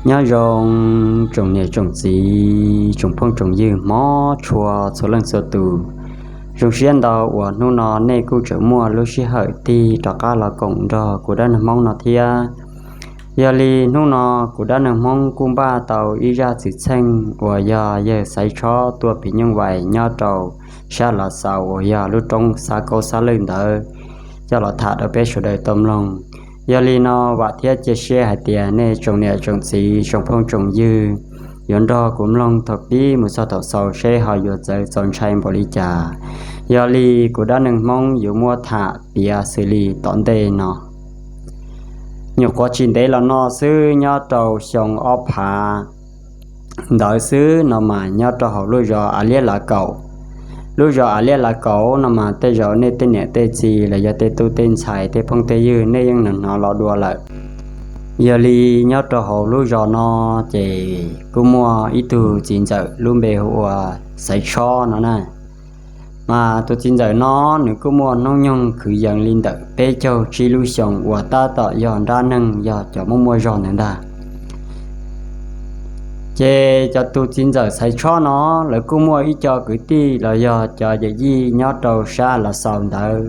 Nyob zoo tsoom niam tsoom txiv, tsoom phooj tsoom ywg hmov tshua txhua leej txhua tus. Zoo siab ntau uas hnub no nej kuj tseem muaj lub sij hawm tig rov qab los koom nrog kuv dab neeg Hmoob no thiab. Yog li hnub no kuv dab neeg Hmoob kuj npaj tau ib zaj txwm txheej uas yog yawg Xaiv Tshob tua phim nyuj vais nyob rau sab Lav Xaus uas yog lub roob Xab Kaub Xab Lwj ntawd coj los tham rau peb sawv daws tau mloog. Yog li no vam thiab cia siab hais tias nej tsoom niam tsoom txiv, tsoom phooj tsoom ywg yuav nrog kuv mloog thaum pib mus txog thaum xaus seb ho yuav txawv txaus ntshai npaum li cas. Yog li kuv dab neeg Hmoob yuav muab tham piav xws li tom ntej no. Nyuam qhuav tsis ntev los no xwb, nyob rau xyoo ob phav ntawd xwb no mas nyob rau hauv lub zos Av Liab Lav Kaum. Lub zos Av Liab Lav Kaum no mas tej zaum nej tej niam tej txiv los yog tej tub tej ntxhais tej phooj tej ywg nej yeej hnov los dua lawm. Yog li nyob rau hauv lub zos no ces kuj muaj ib tug txiv ntxawm lub npe hu ua Xaiv Tshob no na. Mas tus txiv ntxawm no nws kuj muaj hnub nyoog kwv yees li ntawm peb caug tsib lub xyoos uas tab tom yog nrab neeg yog cov muaj muaj zog ntawd ntag. Ces cov tus txiv ntxawm Xaiv Tshob no lawv kuj muaj ib co kwv tij los yog cov yawm yij nyob rau sab Lav Xaus ntawd.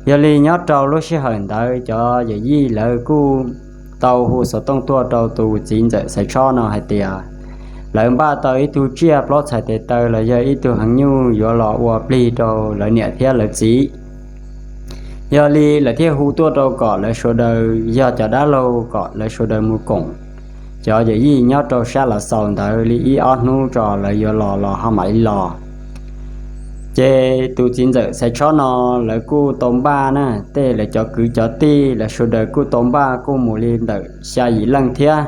Yog li nyob rau lub sij hawm ntawd cov yawm yij lawv kuj tau hu xov tooj tuaj rau tus txiv ntxawm Xaiv Tshob no hais tias lawv npaj tau ib tug tsiaj plaub txhais tes taw los yog ib tug heev nyuj yuav los ua plig rau lawv niam thiab lawv txiv. Yog li lawv thiaj hu tuaj rau kom lawv sawv daws yog cov dab laug kom lawv sawv daws mus koom cov yawm yij nyob rau sab Lav Xaus ntawd li ib ob hnub tso lawv yuav los los ho mam li los. Ces tus txiv ntxawm Xaiv Tshob no lawv kuj tau npaj na, tej lawv cov kwv cov tij lawv sawv daws kuj tau npaj kuj mus li ntawm xya yim leej thiab.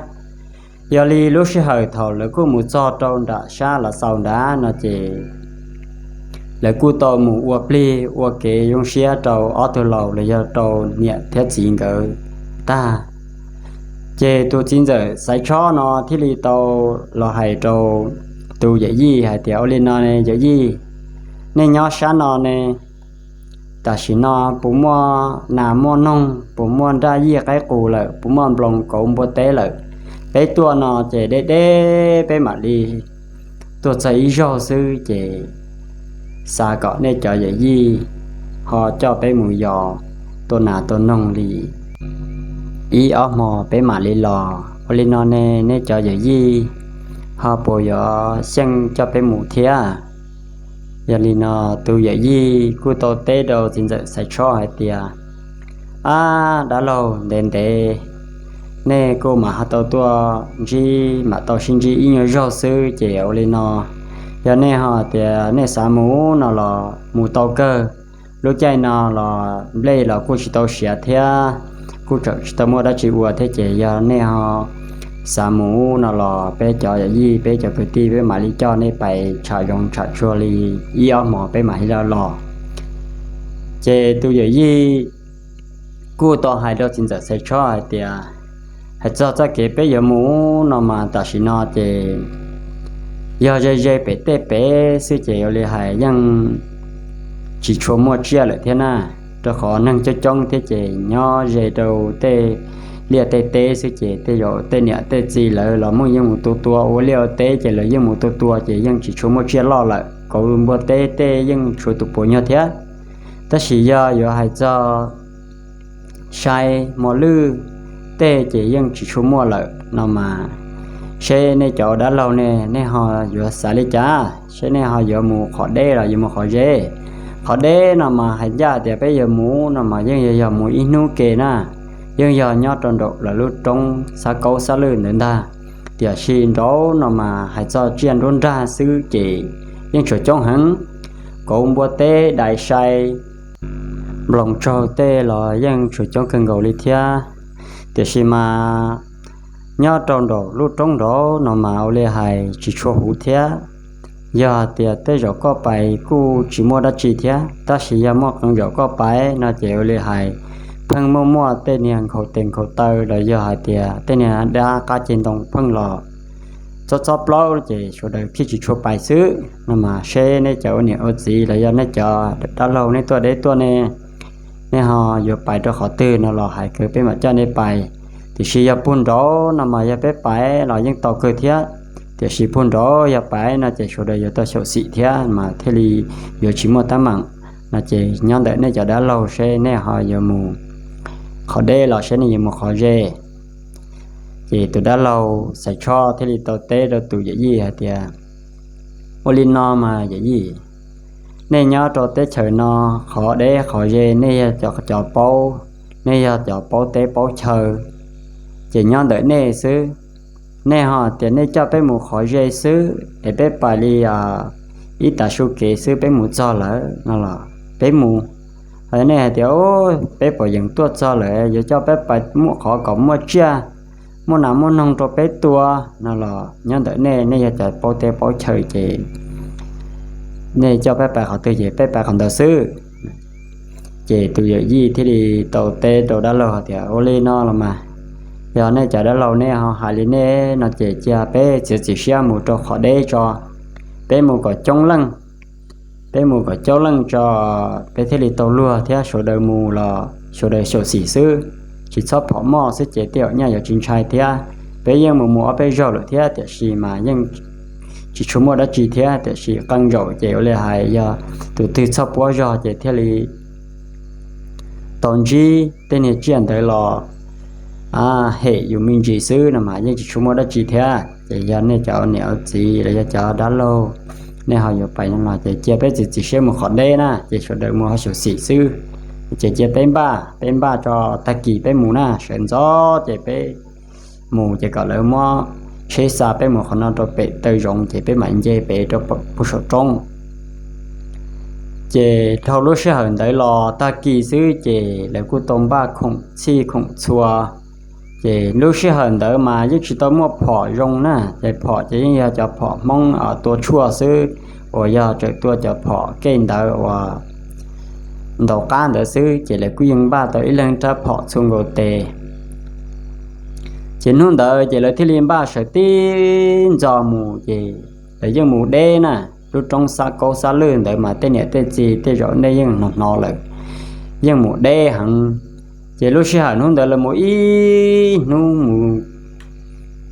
Yog li lub sij hawm thaum lawv kuj mus txog rau nram sab Lav Xaus nrad no ces lawv kuj tau mus ua plig ua kev zoo siab rau ob tug laus los yog rau niam thiab txiv nkawd tag. Ces tus txiv ntxawm Xaiv Tshob no thiaj li tau los hais rau tus yawm yij hais tias, ua li no ne yawm yij, nej nyob sab no ne, tam sim no puas muaj nas muaj noog, puas muaj nraj yij qaib qus lawm, puas muaj nploos kauv npua teb lawm? Peb tuaj no ces deb deb peb mam li tuaj txog ib zaug xwb ces xav kom nej cov yawm yij ho coj peb mus yos tua nas tua noog li ib ob hmo peb mam li los. Ua li no ne nej cov yawm yij ho puas yuav xyeej coj peb mus thiab? Yog li no tus yawm yij kuj tau teb rau txiv ntxawm Xaiv Tshob hais tias, ab dab laug, ntev ntev nej kuj mam ho tau tuaj ntsib, mam tau sib ntsib ib nyuag zaug xwb ces ua li no, yog nej ho tias nej xav mus no los mus tau kawg. Lub caij no los nplej los kuj tsis tau siav thiab, kuj tseem tsis tau muaj dab tsi ua thiab ces yog nej ho xav mus no los peb cov yawm yij peb cov kwv tij peb mam li coj nej pais tsham zoov tsham tsuag li ib ob hmos peb mam li los. Ces tus yawm yij kuj tau hais rau txiv ntxawm Xaiv Tshob hais tias, hais txog txoj kev peb yuav mus no mas tam sim no ces yog ze ze pem tej pem xwb ces ua li hais yeej tsis tshua muaj tsiaj lawm thiab na, rau qhov neeg coob coob thiab ces nyob ze rau tej liaj tej teb xwb ces tej zaum tej niam tej txiv lawv los yeej mus tua tua ua liaj ua teb ces lawv yeej mus tua tua ces yeej tsis tshua muaj tsiaj loj lawm. Kauv npua teb tej yeej tshuav tus puas nyuag thiab. Tab sis yog yuav hais txog sai mos lwj tej ces yeej tsis tshua muaj lawm no mas, seb nej cov dab laug ne nej ho yuav xav li cas, seb nej ho yuav mus qhov deb los yuav mus qhov ze. Qhov deb no mas hais ncaj tias peb yuav mus no mas yeej yog yog mus ib hnub ke na, yeej yog nyob rau nraum lawv lub roob Xab Kaub Xab Lwj ntawd ntag. Tiam sis nraud no mas hais txog tsiaj nruab nrag xwb ces yeej tshuav coob heev. Kauv npua teb dais sai nploos tsaug tej los yeej tshuav coob kawg nkaus li thiab. Tiam sis mas nyob rau nraum lub roob nraud no mas ua li hais tsis tshua huv thiab. Yog tias tej zaum koj pais kuj tsis muaj dab tsi thiab, tab sis yog muaj qee zaum koj pais no ces ua li hais pheej muaj muaj tej niag nkhaus tes nkhaus taw los yog hais tias tej niag dab qab ceg ntoo pheej los txob txob plaub ces sawv daws thiaj tsis tshua pais xwb no mas seb nej cov ua niam ua txiv los yog nej cov dab laug nej tuaj deb tuaj ne, nej ho yuav pais rau qhov twg no los hais kawg peb mam coj nej pais. Tiam sis yog puag nraud no mas yog peb pais los yeej tau kawg thiab, tiam sis puag nraud yog pais no ces sawv daws yuav tau xyaum xim thiab mas thiaj li yuav tsis muaj teeb meem. No ces nyob ntawm nej cov dab laug seb nej ho yuav mus qhov deb los seb nej yuav mus qhov ze. Ces tus dab laug Xaiv Tshob thiaj li tau teb rau tus yawm yij hais tias, ua li no mas yawm yij, nej nyob rau teb chaws no, qhov deb qhov ze nej yog cov paub, nej yog cov paub teb paub chaw, ces nyob ntawm nej xwb. Nej ho tias nej coj peb mus qhov ze xwb es peb pais li ib tav su kev xwb peb mus txog lawm no los peb mus. Ho nej hais tias peb pom yeem tuaj txog lawm yuav coj peb pais muaj qhov kom muaj tsiaj, muaj nas muaj noog rau peb tua no los nyob ntawm nej, nej yog cov paub teb paub chaw ces nej coj peb pais qhov twg ces peb pais qhov ntawd xwb. Ces tus yawm yij thiaj li tau teb rau dab laug hais tias, ua li no los mas, yog nej cov dab laug nej ho hais li nej no ces cia peb txiav txim siab mus rau qhov deb tso, peb mus kom coob leej, peb mus kom coob leej tso, peb thiaj li tau luag thiab sawv daws mus los sawv daws xyaum xim xwb, tsis txhob phom moj xwb ces tej zaum nyaj yuav tsis ntshai thiab. Peb yeej mus mus ob peb zaug lawm thiab tiam sis mas yeej tsis tshua muaj dab tsi thiab tiam sis qee zaum ces ua li hais yog tus twg txhoj puab zog ces thiaj li tau ntsib tej niag tsiaj ntawd los hem yus me ntsis xwb no mas yeej tsis tshua muaj dab tsi thiab. Ces yog nej cov niam txiv los yog cov dab laug, nej ho yuav pais no los ces cia peb txiav txim siab mus qhov deb na ces sawv daws mus ho xyaum xim xwb. Ces cia peb npaj, peb npaj tso tag kis peb mus na, sawv ntxov ces peb mus ces kom lawv muab tsheb xa peb mus qhov no rau pem taw zoov ces peb mam nce pem rau puag saum roob. Ces dhau lub sij hawm ntawd los tag kis xwb ces lawv kuj tau npaj khoom txhij khoom txhua. Ces lub sij hawm ntawd mas yeej tsis tau muaj phom zoo na, ces phom ces yeej yog cov phom Hmoob tua tshuaj xwb, uas yog tseem tua cov phom kej ntawd uas ntaus qab ntawd xwb, ces lawv kuj yeej npaj tau ib leeg rab phom txhua nkaus tes. Ces hnub ntawd ces lawv thiaj li npaj sawv tib ntxov mus, ces lawv yeej mus deb na. Lub roob Xab Kaub Xab Lwj ntawd mas tej niam tej txiv tej zaum nej yeej hnov hnov lawm, yeej mus deb heev. Ces lub sij hawm hnub ntawd lawv mus ib hnub mus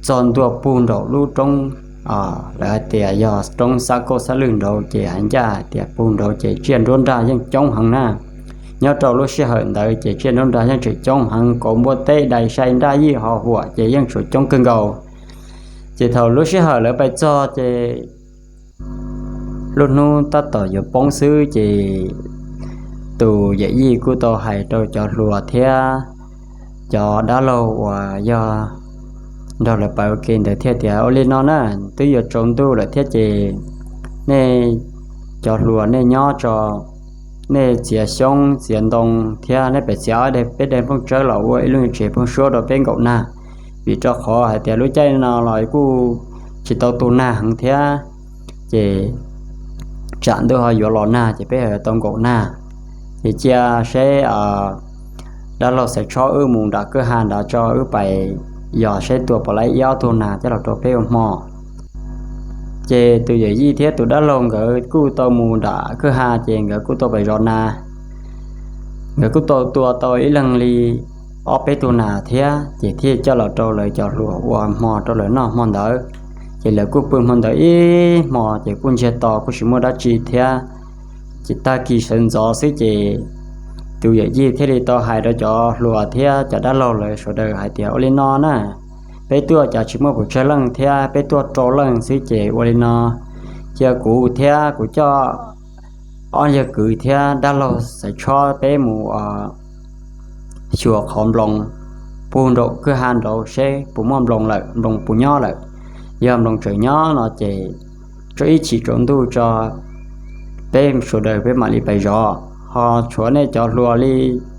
txog ntua puag nraum lub roob, lawv hais tias yog roob Xab Kaub Xab Lwj nraud, ces hais ncaj hais tias puag nraud ces tsiaj nruab nrag yeej coob heev na. Nyob rau lub sij hawm ntawd ces tsiaj nruab nrag yeej tseem coob heev, kauv npua teb dais sai nraj yij ho huam ces yeej tseem coob kawg nkaus. Ces thaum lub sij hawm lawv pais txog ces lub hnub tab tom yuav poob xwb, ces tus yawm yij kuj tau hais rau cov hluas thiab cov dab laug uas yog nrog lawv pais ua ke ntawd thiaj tias, ua li no na, twb yuav tsaus ntuj lawm thiab ces nej cov hluas nej nyob tso, nej txiav xyoob txiav ntoo thiab nej pem txiav ob daim peb daim nplooj tsawb los ua ib lub tsev phooj suab rau peb nkaum nag, vim rau qhov hais tias lub caij no los kuj tsis tau tu nag heev thiab, ces tsam ntuj ho yuav los nag ces peb ho tau nkaum nag. Ces cia seb dab laug Xaiv Tshob wb mus nram kwj ha nrad tso, wb pais yos seb tua puas laib ib ob tug nas coj los rau peb ua hmo. Ces tus yawm yij thiab tus dab laug nkawd kuj tau mus nram kwj ha, ces nkawd kuj tau pais zov nas. Nkawd kuj tau tua tau ib leeg li ob peb tug nas thiab, ces thiaj coj los rau lawv cov hluas ua hmo rau lawv noj hmo ntawd. Ces lawv kuj pw hmo ntawd ib hmo, ces kuj ntsiag to kuj tsis muaj dab tsi thiab. Ces tag kis sawv ntxov xwb ces tus yawm yij thiaj li tau hais rau cov hluas thiab cov dab laug lawv sawv daws hais tias, ua li no na, peb tuaj cas tsis muaj pes tsawg leej thiab, peb tuaj rau leej xwb, ces ua li no, cia kuv thiab kuv coj ob yawg kwv thiab dab laug Xaiv Tshob peb mus xyuas qhov nploos puag nraum kwj ha nraud seb puas muaj nploos lawm, nploos puas nyob lawm. Yog nploos tseem nyob no ces tso ib chim tsaus ntuj tso, peb sawv daws peb mam li pais zov. Ho tshuav nej cov hluas li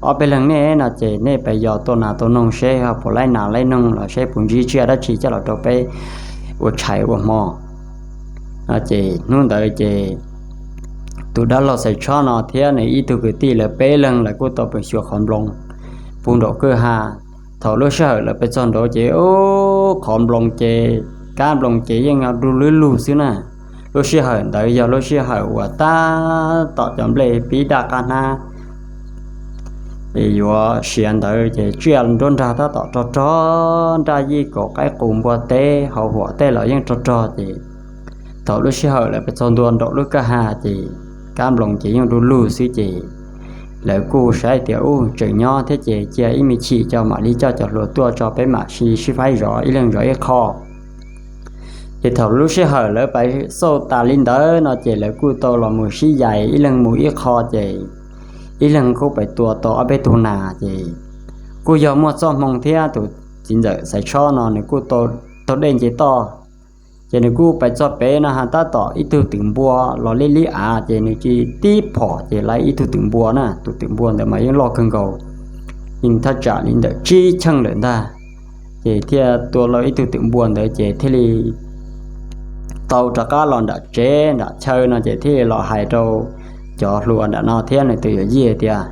ob peb leeg nej no ces nej pais yos tua nas tua noog seb ho puas laib nas laib noog los seb puas ntsib tsiaj dab tsi coj los rau peb ua tshais ua hmo. Ces hnub ntawd ces tus dab laug Xaiv Tshob no thiab nws ib tug kwv tij lawv peb leeg lawv kuj tau pais xyuas qhov nploos puag nraum kwj ha. Thaum lub sij hawm lawv pais txog nraud ces qhov nploos ces kab nploos ces yeej du lub lug xwb na. Lub sij hawm ntawd yog lub sij hawm uas tab tom cov nplej pib daj qab hnab, Ces yuav siav ntawd ces tsiaj nruab nrag tab tom rog rog, nraj yij kaum qaib qus npua teb hauv huam tej los yeej rog rog. Ces thaum lub sij hawm lawv pes txog ntua nraum lub kwj ha ces kab nploos ces yeej du lug xwb ces lawv kuj saib tias ub tseem nyob thiab ces cia ib me chim coj mam li coj cov hluas tuaj tso peb mam sib faib zov ib leeg zov ib qho. Ces thaum lub sij hawm lawv pais xauj tas li ntawd no ces lawv kuj tau los mus sib yais ib leeg mus ib qho ces ib leeg kuj pais tua tau ob peb tug nas ces kuj yog muaj txoj hmoo thiab tus txiv ntxawm Xaiv Tshob no nws kuj taug dej nce toj. Ces nws kuj pais txog pem no ha tab tom ib tug twm npua los li li av ces nws cia li tib phom ces lawv ib tug twm npua na, tus twm npua ntawd mas yeej loj kawg nkaus, yeej thaj tsam li ntawm tsib cheej lawm ntag. Ces thiaj tua lawv ib tug twm npua ntawd ces thiaj li tau rov qab los nram tsev nram chaw no ces thiaj li los hais rau cov hluas nram no thiab nws tus yawm yij tias,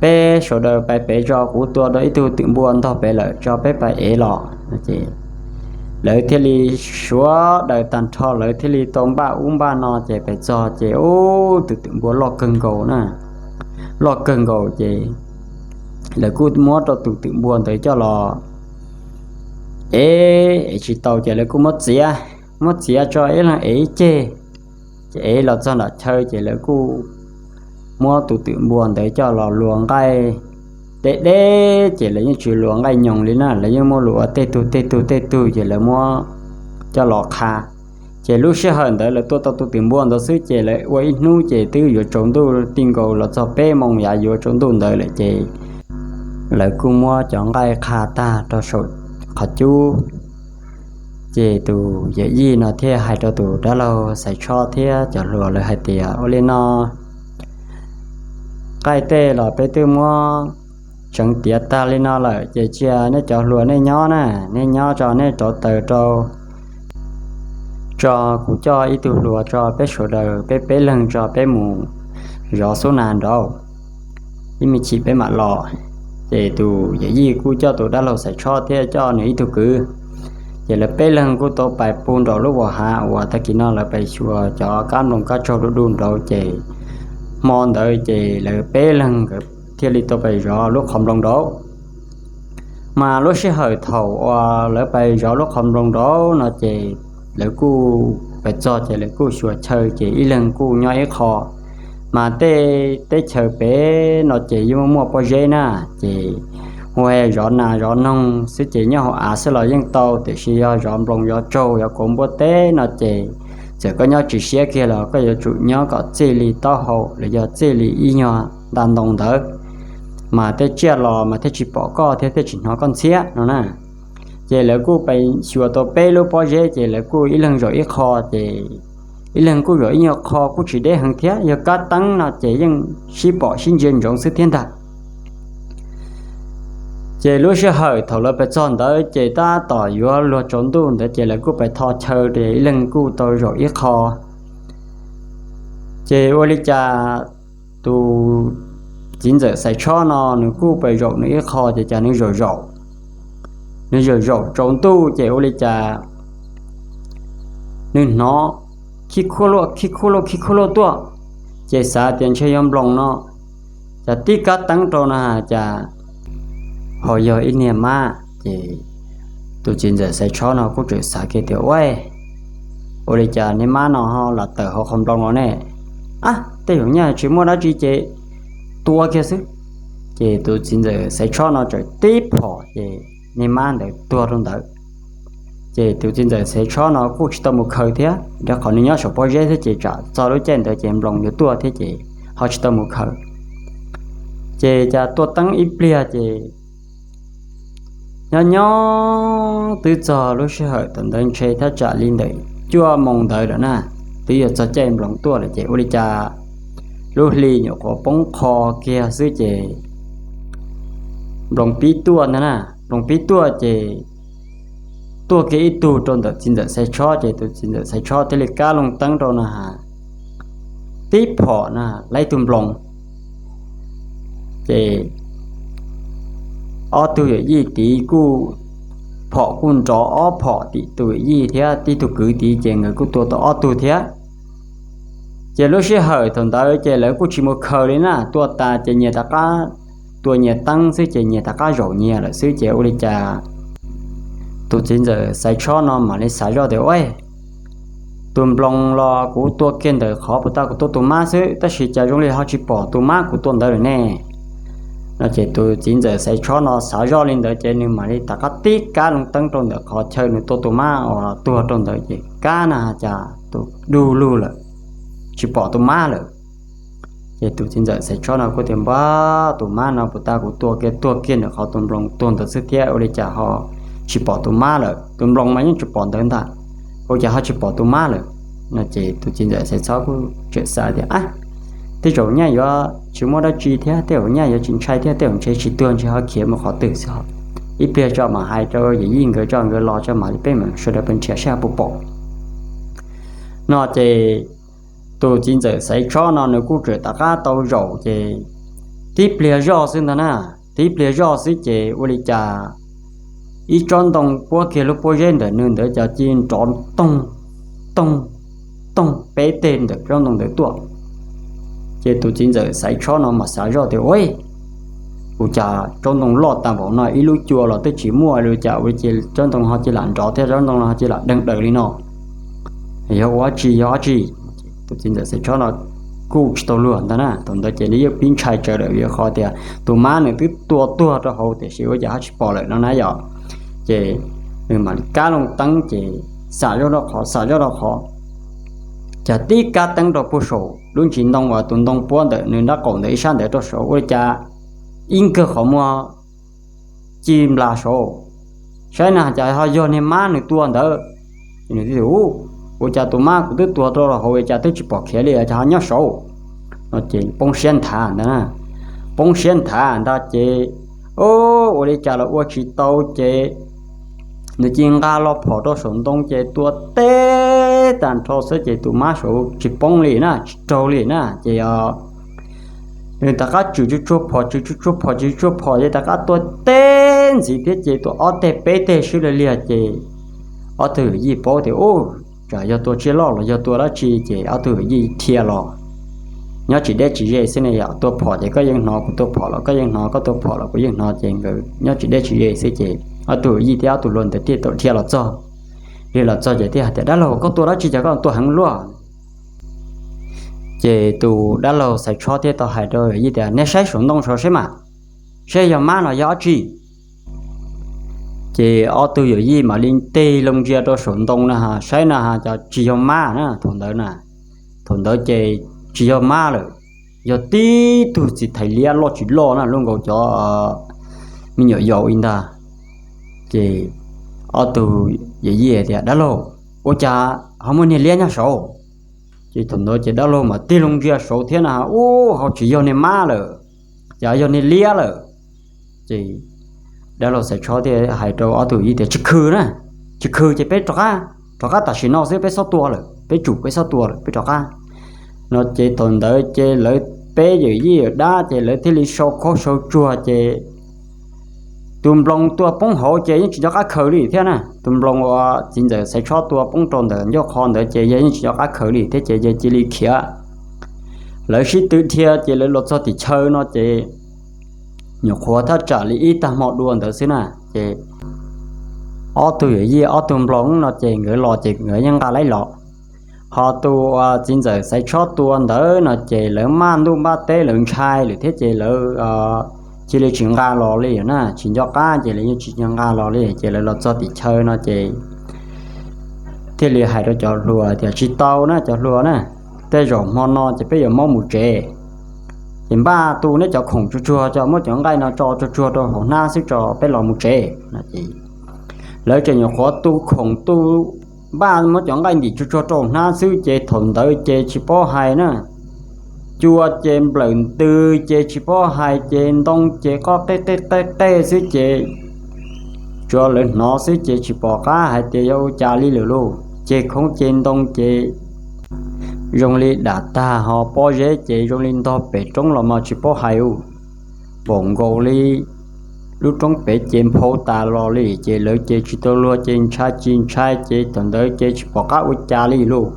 peb sawv daws pais pem tso, kuv tua tau ib tug twm npua ntog pem lawm, tso peb pais ev los. Lawv thiaj li sawv daws tag nrho lawv thiaj li tau npaj ub npaj no ces pais txog ces ub tus twm npua loj kawg nkaus na, loj kawg nkaus ces lawv kuj muab rau tus twm npua ntawd coj los ev, ev tsis tau ces lawv kuj muab txiav, muab txiav tso ib leeg ev ib ceg. Ces ev los txog nram chaw ces lawv kuj muab tus twm npua ntawd coj los luas nqaij deb deb ces lawv yeej tsis luas nqaij nyoos li na, lawv yeej muab luas ua tej tug tej tug tej tug ces lawv muab coj los qha. Ces lub sij hawm ntawd lawv tua tau tus twm npua ntawd xwb ces lawv ua ib hnub ces twb yuav tsaus ntuj, ti nkaus los txog peb moos yav yuav tsaus ntuj ntawd lawm ces lawv kuj muab cov nqaij qha tag rau saum qhov cub. Ces tus yawm yij no thiaj hais rau tus dab laug Xaiv Tshob thiab cov hluas lawv hais tias, ua li no, nqaij tej los peb twb muab tseev tiav tag li no lawm ces cia nej cov hluas nej nyob na, nej nyob tso nej rauv taws rau, tso kuv coj ib tug hluas tso peb sawv daws peb peb leeg tso peb mus zov xub nas nraud, ib me chim peb mam los. Ces tus yawm yij kuj coj tus dab laug Xaiv Tshob thiab coj nws ib tug kwv, ces lawv peb leeg kuj tau pais pw nraum lub vas hav uas tag kis no lawv pais xyuas cov kab nploos kab tsaug du du nraud ces hmo ntawd ces lawv peb leeg nkawd thiaj li tau pais zov lub qhov nploos nraud. Mas lub sij hawm thaum uas lawv pais zov lub qhov nploos nraud no ces lawv kuj pais txog ces lawv kuj xyuas chaw ces ib leeg kuj nyob ib qho. Mas tej teb chaws pem no ces yeej muaj pob zeb na, ces ua zov nas zov noog xwb ces nyob hauv av xwb los yeej tau, tiam sis yog zov nploos zov tsaug zov kauv npua teb no ces txawm koj nyob tsis siab kiag los koj yuav tsum nyob kom txij li taub hau los yog txij li ib nyuag nta ntoo ntawd, mas tej tsiaj los mas thiaj tsis pom koj thiab thiaj tsis hnov koj ntxhiab no na. Ces lawv kuj pais xyuas tau peb lub pob zeb ces lawv kuj ib leeg zaum ib qho ces ib leeg kuj zaum ib nyuag qho kuj tsis deb heev thiab, yog kab teeb no ces yeej sib pom sib ntsia ntsoov xwb thiab ntag. Ces lub sij hawm thaum lawv pais txog ntawd ces tab tom yuav luag tsaus ntuj ntawd ces lawv kuj pais tho chaw ces ib leeg kuj tau zaum ib qho. Ces ua li cas tus txiv ntxawm Xaiv Tshob no nws kuj pais zaum nws ib qho ces cas nws zaum zaum, nws zaum zaum tsaus ntuj ces ua li cas nws hnov khib khuab luaj khib khuab luaj khib khuab luaj tuaj, ces xav tias ntshe yog nploos no, cas tib kab teeb rau no cas ho yog ib niag mab. Ces tus txiv ntxawm Xaiv Tshob no kuj tseem xav kiag tias, ua, ua li cas niag mab no ho los tawm hauv qhov nploos no ne? Ab, tej zaum nyaj tsis muaj dab tsi ces tua kiag xwb. Ces tus txiv ntxawm Xaiv Tshob no tseem tib phom ces niag mab ntawd tuag rau ntawd. Ces tus txiv ntxawm Xaiv Tshob no kuj tsis tau mus khaws thiab, rau qhov nws nyob saum pob zeb thiab ces tsam txog lub caij ntawd ces nploos yuav tuaj thiab ces ho tsis tau mus khaws. Ces cas tuaj teeb ib pliag ces nyob nyob twb txog lub sij hawm thaum ntawd ntshe thaj tsam li ntawm cuaj moos ntawd lawm na, twb yuav txog caij nploos tuaj lawm ces ua li cas lub hli nyuam qhuav poob qho kiag xwb ces nploos pib tuaj ntag na. Nploos pib tuaj ces tuaj kiag ib tug rau ntawm txiv ntxawm Xaiv Tshob ces tus txiv ntxawm Xaiv Tshob thiaj li kab loo teeb rau no ha, tib phom na, laib tug nploos. Ces ob tug yawm yij tid kuj phom kuj nrov ob phom tim tus yawm yij thiab tib tug kwv tid ces nkawd kuj tua tau ob tug thiab. Ces lub sij hawm thaum ntawd ces lawv kuj tsis mus khaws li na, tua tas ces nyias rov qab tua nyias teeb xwb ces nyias rov qab zaum nyias lawm xwb ces ua li cas tus txiv ntxawm Xaiv Tshob no mam li xav zoj tias, Ua, tus nploos los kuv tua kiag ntawm qhov puag ta kuv tua tus mab xwb, tab sis cas zoo li ho tsis pom tus mab kuv tua ntawd lawm ne? No ces tus txiv ntxawm Xaiv Tshob no xav zoj li ntawd ces nws mam li rov qab tib kab loo teeb rau ntawm qhov chaw nws tua tus mab uas tuag rau ntawd ces kab na cas tus dug lug lawm, tsis pom tus mab lawm. Ces tus txiv ntxawm Xaiv Tshob no kuj tias, Npab, tus mab no puag ta kuv tua kiag tuag kiag ntawm qhov tus nploos tuag ntawd xwb thiab ua li cas ho tsis pom tus mab lawm? Tus nploos mas yeej tsis pom ntawd ntag, ua cas ho tsis pom tus mab lawm? No ces tus txiv ntxawm Xaiv Tshob kuj tseem xav tias, A, tej zaum nyaj yuav tsis muaj dab tsi thiab, tej zaum nyaj yuav tsis ntshai thiab, tej zaum ntshe tsis tuag ntshe ho khiav mus qhov twg xwb ho. Ib pliag tso mam hais rau yawm yij nkawd tso nkawd los tso mam li peb mam sawv daws pes nrhiav saib puas pom. No ces tus txiv ntxawm Xaiv Tshob no nws kuj tseem rov qab tau zaum ces tib pliag zoj xwb ntag na, tib pliag zoj xwb ces ua li cas ib tsob ntoo puab kiag lub pob zeb ntawm nws ntawd cas ci nrov toog, toog, toog peb teg ntawm tsob ntoo ntawd tuaj. Ces tus txiv ntxawm Xaiv Tshob no mas xav zoj tias, Ua, ua cas tsob ntoo loj tag npaum no ib lub cua los twb tsis muaj li cas ua li cas tsob ntoo ho cia li nrov thiab tsob ntoo ho cia li deeg daws li no? Yog ua tsi, yog ua tsi? Tus txiv ntxawm Xaiv Tshob no kuj tsis tau luag ntag na, thaum ntawd ces nws yeej pib ntshai tsawv lawm vim qhov tias tus mab nws twb tua tuag rau hauv tiam sis ua cas ho tsis pom lawm no na yom. Ces nws mam li kab loo teeb ces xam zoj rau qhov, xam zoj rau qhov, cas tib kab teeb rau puag saum lub ntsis ntoo uas tus ntoo puab ntawm nws nraub qaum ntawd ib sab ntawd rau saud ua li cas ib nkawg qhov muag ci nplas saud. Saib na cas ho yog niag mab nws tua ntawd. Nws tias, Ua cas tus mab kuv twb tua rau hauv ua cas twb tsis pom khiav li cas ho nyob saud? No ces poob siab nthav ntag, poob siab nthav ntag ces ua li cas los ua tsis tau ces nws cia li nqa los phom rau saum ntoo ces tua teb tag nrho xwb ces tus mab saud tsis poob li na, tsis raug li na ces nws rov qab tswm tsuj tsuag phom, tswm tsuj tsuag phom, tswm tsuj tsuag phom ces rov qab tua teb ntxiv thiab ces tua ob teg peb teg sib law liag ces ob tug yawm yij paub tias, Ub, tsam yog tua tsiaj loj los yog tua dab tsi ces ob tug yawm yij dhia los nyob tsis deb tsis ze xwb ne yom. Tua phom ces koj yeej hnov, kuv tua phom los koj yeej hnov, koj tua phom los kuv yeej hnov ces nkawd nyob tsis deb tsis ze xwb ces ob tug yawm yij thiab ob tug hluas ntawd thiaj tau dhia los txog. Dhia los txog ces thiaj hais tias, Dab laug, koj tua dab tsi cas koj tua heev luaj? Ces tus dab laug Xaiv Tshob thiaj tau hais rau yawm yij tias, Nej saib saum ntoo saud seb mas, seb yog mab los yog dab tsi. Ces ob tug yawm yij mam li tig loo ntsia rau saum ntoo na, saib na cas tsis yog mab na thaum ntawd na. Thaum ntawd ces tsis yog mab lawm, yog tib tug txiv thais liab loj tsis loj na, luaj nkaus cov me nyuam yaus li ntag. Ces ob tug yawm yij tias, Dab laug, ua cas ho muaj niag liab nyob saud? Ces thaum ntawd ces dab laug mam tig loo ntsia saud thiab na, Ub, ho tsis yog niag mab lawm, cas yog niag liab lawm. Ces dab laug Xaiv Tshob thiaj hais rau ob tug yij tias, Tsis khw na, tsis khw ces peb rov qab, rov qab tam sim no xwb, peb txhob tua lawm, peb tsum peb txhob tua lawm, peb rov qab. No ces thaum ntawd ces lawv peb yawm yij yawm dab ces lawv thiaj li sau khaub sau tsuag ces tus nploos tua poob hauv ces yeej tsis nco qab khaws li thiab na. Tus nploos uas txiv ntxawm Xaiv Tshob tua poob rau ntawm ncauj qhov ntawd ces yawg yeej tsis nco qab khaws li thiab ces yawg cia li khiav. Lawv sib tw dhia ces lawv los txog tim chaw no ces nyuam qhuav thaj tsam li ib tag hmo dua ntawd xwb na, ces ob tug yawm yij ob tug nploos no ces nkawd los ces nkawd yeej nqa laib los. Ho tus uas txiv ntxawm Xaiv Tshob tua ntawd no ces lawv maj ntuj npaj teb lawv ntshai lawm thiab ces lawv cia li tsis nqa los li na, tsis nco qab ces lawv yeej tsis nqa los li ces lawv los txog tim chaw no ces thiaj li hais rau cov hluas tias, Tsis tau na cov hluas na, tej zaum hmo no ces peb yuav maub mus tsev. Ces npaj tu neb cov khoom tsuag tsuag tso, muab cov nqaij no tso tsuag tsuag rau hauv hnab xwb tso, peb los mus tsev. Lawv tseem nyuam qhuav tu khoom tu, npaj muab cov nqaij ntim tsuag tsuag rau hauv hnab xwb ces thaum ntawd ces tsis paub hais na, cua ces nplawm ntws ces tsis paub hais ces ntoo ces qoj qej qej qej xwb ces tsuav lawv hnov xwb ces tsis pom qab hais tias yog ua cas li lawm lauj. Ces khoob ces ntoo ces zoo li dam tag, ho pob zeb ces zoo li ntog pem roob los mas tsis paub hais ua, npaum nkaus li lub roob pem ces nphau tas los li ces lawv ces tsis tau luag ces ntshai tsis ntshai ces thaum ntawd ces tsis pom qab ua cas li lauj.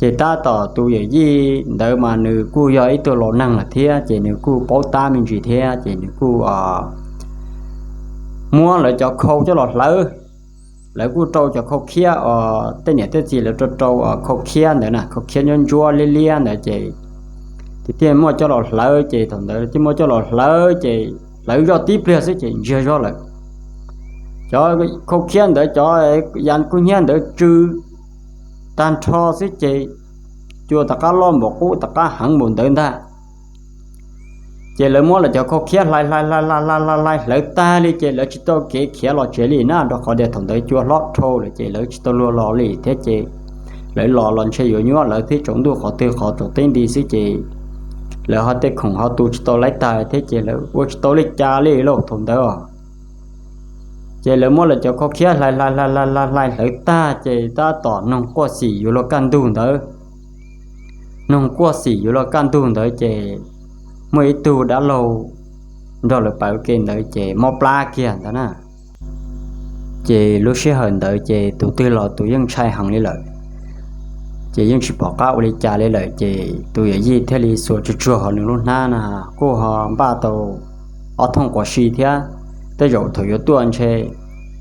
Ces tab tom tus yawm yij ntawd mas nws kuj yog ib tug laus neeg lawm thiab, ces nws kuj paub tab me ntsis thiab, ces nws kuj muab lawv cov khau coj los hlawv. Lawv kuj rau cov khau khiab os, tej niam tej txiv lawv rau rau khau khiab ntawd na, khau khiab ntsuab ntsuab liab liab ntawd ces, ces thiaj muab coj los hlawv. Ces thaum ntawd thiaj muab coj los hlawv, ces hlawv zoj tib pliag xwb ces ntsiag zog lawm. Cov khau khiab ntawd, cov ya kub hnyiab ntawd tsw tag nrho xwb ces cua tom qab loj npaum qub, tom qab heev npaum ntawd ntag. Ces lawv muab lawv cov khau khiab hlais hlais hlais hlais hlais hlais hlais hlawv tag li ces lawv tsis tau kev khiav los tsev li na, rau qhov tias thaum ntawd cua hlob dhau lawm ces lawv tsis tau luag los li thiab ces lawv los los ntshe yuav nyuab lawv thiab, tsaus ntuj qhov twg qhov tsaus teb nti xwb ces lawv ho tej khoom ho tu tsis tau laib tag thiab ces lawv ua tsis tau li cas li lauj thaum ntawd. Ces lawv muab lawv cov khau khiab hlais hlais hlais hlais hlais hlawv tag ces tab tom noog quaj xim yuav luag kaj ntug ntawd. Noog quaj xim yuav luag kaj ntug ntawd ces muaj ib tug dab laug nrog lawv pawg ke ntawd ces mob plab kiag ntawd na. Ces lub sij hawm ntawd ces tus twg los tus yeej ntshai heev li lawm, ces yeej tsis pom qab ua li cas li lawm ces tus yawm yij thiaj li xuas tsuag tsuag hauv nws lub hnab na, kuj ho npaj tau ob thooj quav si thiab. Tej zaum thaum yuav tuaj ntshe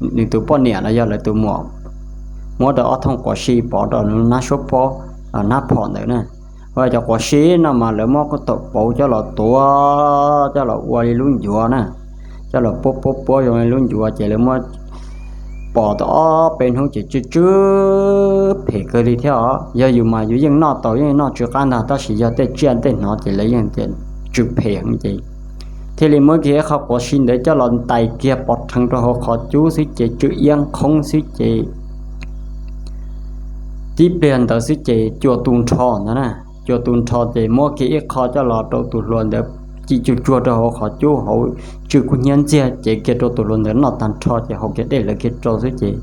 nws tus poj niam los yog lawv tus muam muab rau ob thooj quav si pov rau nws hnab suab pob, hnab phom ntawd na. Ua cov quav si no mas lawv muab koj thaum pauv coj los tuav, coj los ua li lub ncuav na, coj los puab puab puab zoo li lub ncuav ces lawv muab pov tau ob peb hnub ces tsw tsw phem kawg li thiab os. Yog yus mas yus yeej noj tau, yeej noj tsw qab ntag, tab sis yog tej tsiaj tej hnov ces lawv yeej tsw phem heev ces thiaj li muab kiag ib qho quav si ntawd coj los ntais kiag pov rheev rau hauv qhov cub xwb ces tsw iab qhoob xwb ces tib pliag ntawd xwb ces cua tu nrho ntag na. Cua tu nrho ces muab kiag ib qho coj los rau tus hluas ntawd ci tsuag tsuag rau hauv qhov cub hauv, tsw kub hnyiab ntxiag ces kiag rau tus hluas ntawd noj tag nrho ces haus kiag dej lawv kiag rau xwb ces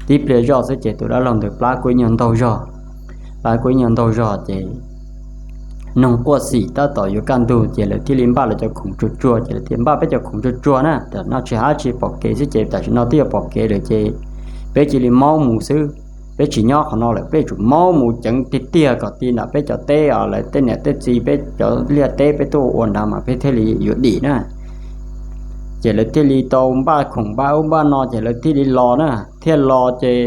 tib pliag zoj xwb ces tus dab laug ntawd plab kuj ib nyuag ntaug zog. Plab kuj ib nyuag ntaug zog ces noog quaj xim tab tom yuav kaj ntug ces lawv thiaj li npaj lawv cov khoom tsuag tsuag ces lawv thiaj npaj peb cov khoom tsuag tsuag na, tam no tsis hab tsis pom kev xwb ces tam sim no twb yuav pom kev lawm ces peb cia li maub mus xwb. Peb tsis nyob qhov no lawm, peb tsum maub mus ceev tiag tiag kom ti nram peb cov teb os, lawv tej niam tej txiv peb cov liaj teb peb tuaj ua nrad mas peb thiaj li yuav dim na. Ces lawv thiaj li tau npaj khoom npaj ub npaj no ces lawv thiaj li los na, thiaj los ces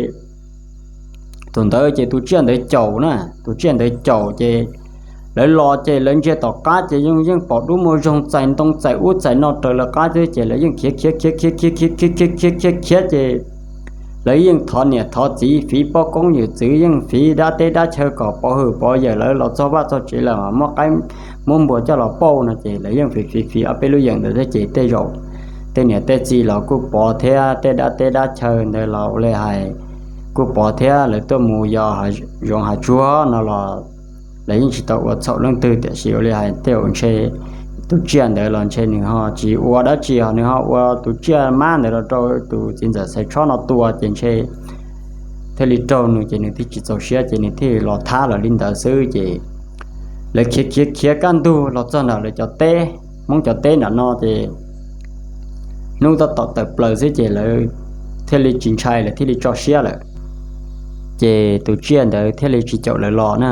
thaum ntawd ces tus tsiaj ntawd caum na, tus tsiaj ntawd caum ces lawv los ces lawv ntsia tom qab ces yeej yeej pom dub muag zoog txais ntoo txais ub txais no raws lawv qab xwb ces lawv yeej khiav khiav khiav khiav khiav khiav khiav khiav khiav khiav ces lawv yeej thov niam thov txiv fiv poj koob yawm txwv, yeej fiv dab teb dab chaw kom pov hwm pov yawm lawv los txog vaj txog tsev lawm muab qaib muab npua coj los pauj no ces lawv yeej fiv fiv fiv ob peb lub yeem ntawd thiab ces tej zaum tej niam tej txiv los kuj pov thiab, tej dab teb dab chaw ntawd los ua li hais kuj pov thiab, lawv tuaj mus yos zoov hav tsuag no los lawv yeej tsis tau ua txhaum leej twg, tiam sis ua li hais tej zaum ntshe tus tsiaj ntawd los ntshe nws ho tsis ua dab tsi ho nws ho ua tus tsiaj mab ntawd los rau tus txiv ntxawm Xaiv Tshob no tua ces ntshe thiaj li raug nws ces nws thiaj tsis txaus siab ces nws thiaj los thab lawv li ntawd xwb ces lawv khiav khiav khiav kaj ntug los txog nram lawv cov teb, Hmoob cov teb nram no ces hnub tab tom tawm plaws xwb ces lawv thiaj li tsis ntshai, lawv thiaj li tso siab lawm. Ces tus tsiaj ntawd thiaj li tsis caum lawv los na.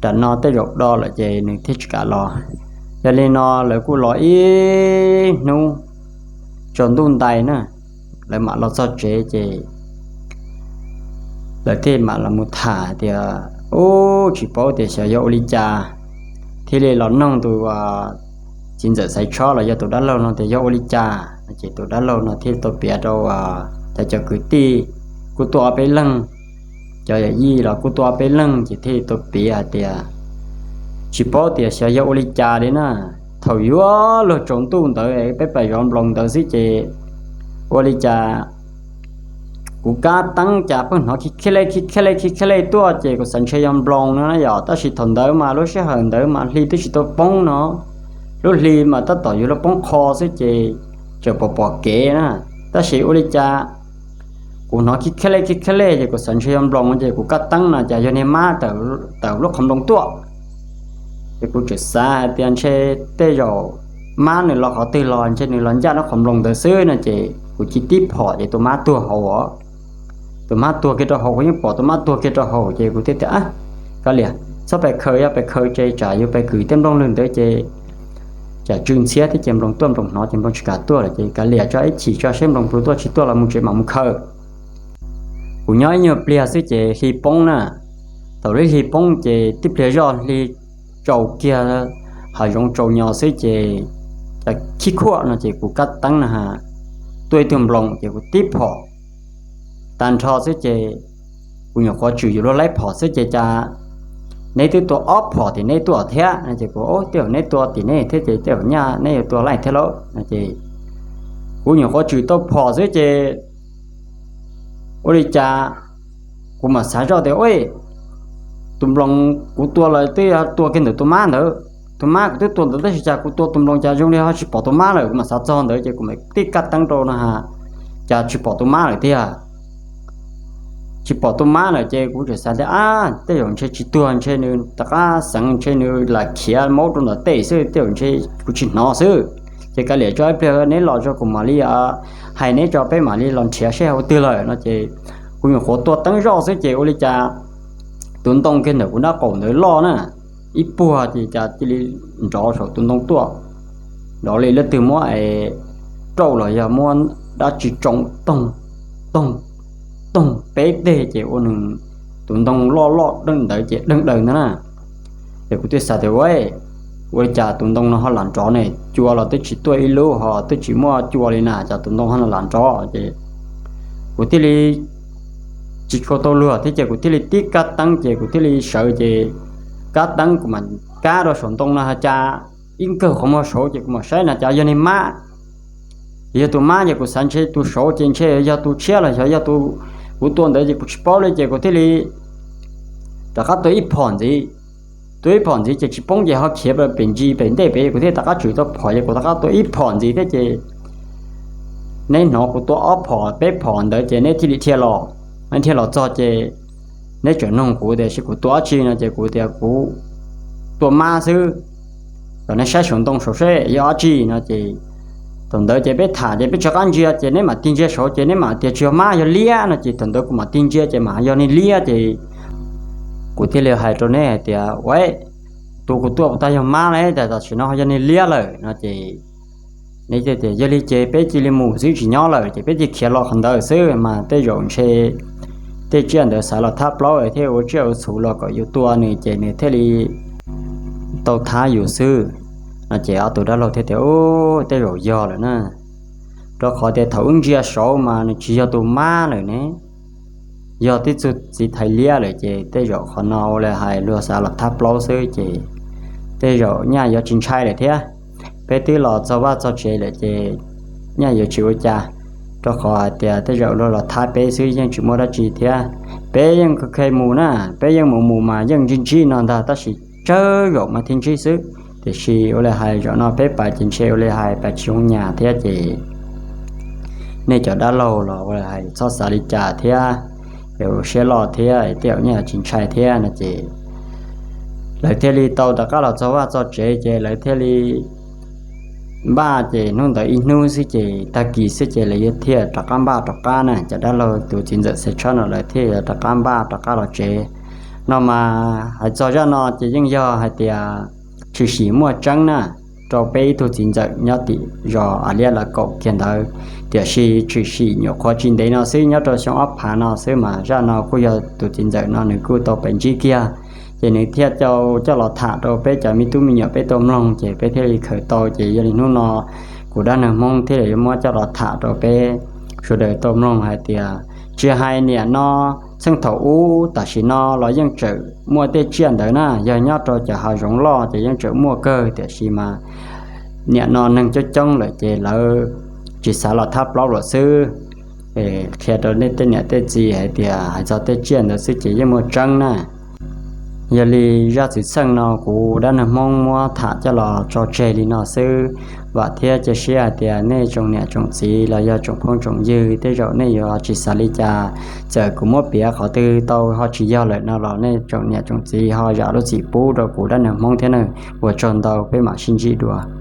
Nram no tej zaum do lawm ces nws thiaj tsis kam los. Yog li no lawv kuj los ib hnub tsaus ntuj ntais na, lawv mam los txog tsev ces lawv thiaj mam los mus tham tias, ub, tsis paub tias xyov yog ua li cas, thiaj li los noog tus txiv ntxawm Xaiv Tshob los yog tus dab laug no tias yog ua li cas no ces tus dab laug no thiaj tau piav rau cov cov kwv tij kuj tuaj ob peb leeg, cov yawm yij los kuj tuaj ob peb leeg ces thiaj tau piav hais tias tsis paub tias xyov yog ua li cas li na. Thaum yuav luag tsaus ntuj ntawd peb pais zov nploos ntawd xwb ces ua li cas kuv kab teeb cas pheej hnov khi khib lej khi khib lej khi khib lej tuaj ces kuv xav ntshe yog nploos no na yom, tab sis thaum ntawd mas lub sij hawm ntawd mas hli twb tsis tau poob no, lub hli mas tab tom yuav luag poob qho xwb ces tseem pom pom kev na. Tab sis ua li cas kuv hnov khi khib lej khi khib lej ces kuv xav ntshe yog nploos ces kuv kab teeb no cas yog niag mab tawm lub qhov nploos tuaj. Ces kuv tseem xav hais tias ntshe tej zaum mab nws los qhov twg los ntshe nws los ncaj lub qhov nploos ntawd xwb no ces kuv cia tib phom ces tus mab tuag hauv os. Tus mab tuag kiag rau hauv, kuv yeej pom tus mab tuag kiag rau hauv ces kuv thiaj tias, Kav liam, txhob pes khaws, yog pes khaws ces tsam yus pes kws tej nplooj lwg ntawd ces tsam tsw ntxhiab thiab ces nploos tuaj nploos hnov ces nploos tsis kam tuaj lawm ces kav liam, tso ib chim tso seb nploos puas tuaj, tsis tuaj los mus tsev mam mus khaws. Kuv nyob ib nyuag pliag xwb ces hli poob na. Thaum lub hli poob ces tib pliag zoj hli tsaus kiag, hav zoov tsaus nyo xwb ces khib khuaj no ces kuv kab teeb no ha, tuaj ib tug nploos ces kuv tib phom tag nrho xwb ces kuv nyuam qhuav tswm yus luag laib phom xwb ces cas neb twb tua ob phom tim neb tuaj thiab no ces kuv, Tej zaum neb tua tim neb thiab ces tej zaum nyaj neb yuav tua laij thiab lauj no ces kuv nyuam qhuav tswm tau phom xwb ces ua li cas kuv mam xav zoj tias, Tus nploos kuv tua los twb yog tua kiag ntawm tus mab ntawd, tus mab kuv twb tua ntawd tab sis cas kuv tua tus nploos cas zoo li ho tsis pom tus mab lawm. Kuv mam xav txog ntawd ces kuv mam tib kab teeb rau no ha, cas tsis pom tus mab lawm tiag. Tsis pom tus mab lawm ces kuv tseem xav tias, Ab, tej zaum ntshe tsis tuag, ntshe nws rov qab xeev, ntshe nws lam khiav maub rau ntawm tej xwb, tej zaum ntshe kuv tsis hnov xwb. Ces kav liam, tso ib pliag neb los tso kuv mam li hais neb tso, peb mam li los nrhiav seb ua twg lawm no ces kuv nyuam qhuav tua teeb zoj xwb ces ua li cas tus ntoo kiag ntawm kuv nraub qaum ntawd loj na, ib puag ces cas cia li nrov saum tus ntoo tuaj, nrov li leej twg muab rauj los yog muab dab tsi tsoo toog toog toog peb teg ces ua nws tus ntoo loj loj deeg ntawd ces deeg daws ntag na. Ces kuv thiaj xav tias, Ua, ua li cas tus ntoo no ho lam nrov ne? Cua los twb tsis tuaj ib lub, ho twb tsis muaj cua li na, cas tus ntoo ho lam nrov? Ces kuv thiaj li tsis tshua tau luag thiab ces kuv thiaj li tib kab teeb ces kuv thiaj li sawv ces kab teeb kuv mam kab rau saum ntoo no ha, cas ib nkawg qhov muag saud ces kuv mam saib na cas yog niag mab. Yog tus mab ces kuv xav ntshe tus saud ces ntshe yog tus tshiab los xyov yog tus kuv tua ntawd ces kuv tsis paub li ces kuv thiaj li rov qab tua ib phom ntxiv. Tua ib phom ntxiv ces tsis poob ces ho khiav pem ntsis pem ntej pem, kuv thiaj rov qab tswm tau phom ces kuv rov qab tua ib phom ntxiv thiab ces neb hnov kuv tua ob phom peb phom ntawd ces neb thiaj li dhia los. Neb dhia los txog ces neb tseem nug kuv tias sis kuv tua dab tsi no ces kuv tias kuv tua mab xwb. Kom neb saib saum ntoo saud seb yog dab tsi no ces thaum ntawd ces peb tham ces peb tsis qab ntsia ces neb mam tig ntsia saud ces neb mam tias tsis yog mab, yog liab no ces thaum ntawd kuv mam tig ntsia ces mam yog niag liab ces kuv thiaj li hais rau neb hais tias, Ua, tus kuv tua puas tau yog mab ne, tam sim no ho yog niag liab lawm no ces neb thiaj tias, Yog li ces peb cia li mus xwb, tsis nyob lawm. Ces peb thiaj khiav los qhov ntawd xwb mas tej zaum ntshe tej tsiaj ntawd xav los thab plaub thiab ua tsiaj ua txhu los kom yus tua nws ces nws thiaj li tau thab yus xwb no ces ob tug dab laug thiaj tias, Ub, tej zaum yog lawm na, rau qhov tias thaum wb ntsia saud mas nws tsis yog tus mab lawm ne, yog tib tug txiv thais liab lawm ces tej zaum qhov no ua li hais luag xav los thab plaub xwb ces tej zaum nyaj yuav tsis ntshai lawm thiab. Peb twb los txog vaj txog tsev lawm ces nyaj yuav tsis ua cas, rau qhov hais tias tej zaum luag los thab peb xwb yeej tsis muaj dab tsi thiab. Peb yeej kheev mus na, peb yeej mus mus mas yeej ntsib ntsib no ntag tab sis tsawg zaum mas thiaj ntsib xwb. Tiam sis ua li hais zaum no peb pais ces ntshe ua li hais pais tsis zoo nyas thiab ces nej cov dab laug los ua li hais txhob xav li cas thiab, siab loj thiab tej zaum nyaj yuav tsis ntshai thiab no ces lawv thiaj li tau rov qab los txog vaj txog tsev ces lawv thiaj li npaj ces hnub ntawd ib hnub xwb ces tag kis xwb ces lawv yuav thiaj rov qab npaj rov qab na. Cov dab laug tus txiv ntxawm Xaiv Tshab no lawv thiaj yuav rov qab npaj rov qab los tsev no mas hais txog zaj no ces yeej yog hais tias tshwm sim muaj tseeb na, rau peb ib tug txiv ntxawm nyob tim zos A Liab lawv kaum kiag ntawd. Tiam sis tshwm sim nyuam qhuav tsis ntev no xwb, nyob rau xyoo ob phav no xwb mas zaj no kuj yog tus txiv ntxawm no nws kuj tau pais ntsib kiag ces nws thiaj tau coj los tham rau peb cov me tub me nyuam peb tau mloog ces peb thiaj li khaws tau ces yog li hnub no kuv Dab Neeg Hmoob thiaj li yuav muab coj los tham rau peb sawv daws tau mloog hais tias tsis hais niam no txheej thaum ub tam sim no los yeej tseem muaj tej tsiaj ntawd na, yog nyob rau cov hav zoov loj ces yeej tseem muaj kawg tiam sis mas niam no neeg coob coob lawm ces lawv tsis xav los thab plaub lawm xwb. Qhia rau nej tej niam tej txiv hais tias hais txog tej tsiaj ntawd xwb ces yeej muaj tseeb na. Yog li zaj txwv txheej no kuv Dab Neeg Hmoob muab tham coj los tso tseg li no xwb. Vam thiab cia siab hais tias nej tsoom niam tsoom txiv los yog tsoom phooj tsoom ywg tej zaum nej yuav tsis xav li cas. Txawm kuv muab piav qhov twg tau ho tsis yog lawm no los nej tsoom niam tsoom txiv ho zam lub txim pub rau kuv Dab Neeg Hmoob thiab nawb. Ua tsaug ntau, peb mam sib ntsib dua.